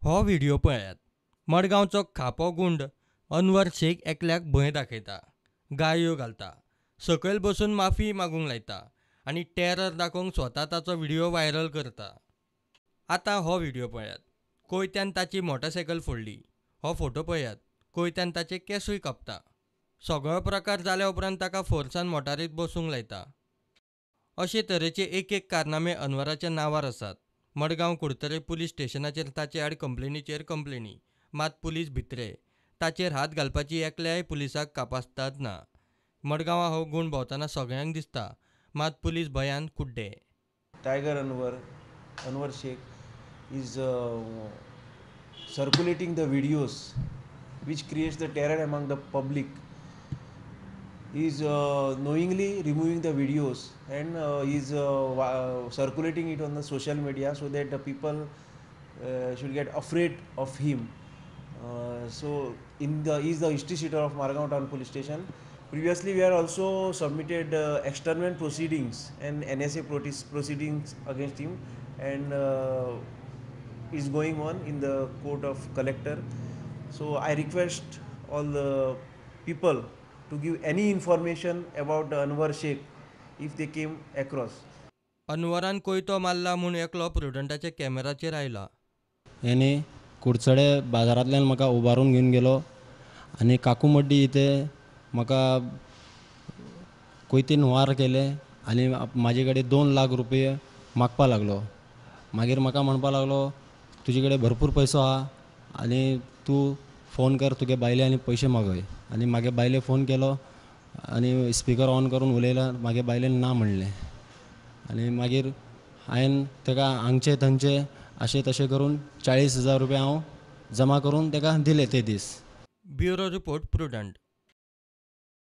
हो व्हिडियो पळयात. मडगांवचो खापो गुंड अनवर शेख एकल्याक भंय दाखयता, गाळयो घालता, सकयल बसून माफी मागूंक लायता आनी टेरर दाखोवंक स्वता ताचो व्हिडियो व्हायरल करता. आतां हो व्हिडियो पळयात. कोयत्यान ताची मोटरसायकल फोडली. हो फोटो पळयात. कोयत्यान ताचे केंसूय कापता. सगळो प्रकार जाल्या उपरांत ताका फोर्सान मोटारीत बसूंक लायता. अशे तरेचे एक एक कारनामे अनवराच्या नांवार आसात. मडगांव कुडतरे पुलीस स्टेशनाचेर ताचे आड कंप्लेनीचेर कंप्लेनी, मात पुलीस भितरे. ताचेर हात घालपाची एकल्याय पुलिसाक कापास्ताद ना. मडगांवां हो गूण भोंवतना सगळ्यांक दिसता, मात पुलीस भंयान कुड्डे. Tiger Anwar, Anwar Shaikh is circulating the videos which creates the terror among the public. He is knowingly removing the videos and is circulating it on the social media so that the people should get afraid of him. So he is the history sheeter of Margao Town Police Station. Previously we had also submitted externment proceedings and NSA proceedings against him, and is going on in the court of collector. So I request all the people to give any information about Anwar Shaikh if they came across. अनवरान कोयतो मारला म्हूण एकलो प्रुडंटाच्या कॅमेराचेर आयला. यानी कुडचडे बाजारांतल्यान म्हाका उबारून घेवन गेलो आनी काकूमड्डी इथे म्हाका कोयतीन वार केले आनी म्हाजे कडेन 2 लाख रुपये मागपा लागलो. मागीर म्हाका म्हणपा लागलो तुजे कडेन भरपूर पयसो आहा आनी तूं फोन कर तुगे बायले आनी पयशे मागय. आनी मागे बायले फोन केलो आनी स्पिकर ऑन करून उलयला. मागे बायलेन ना म्हणलें आनी मागीर हांवें ताका हांगचे थंयचे अशें तशें करून 40,000 रुपया हांव जमा करून ताका दिले ते दीस. Bureau report, Prudent.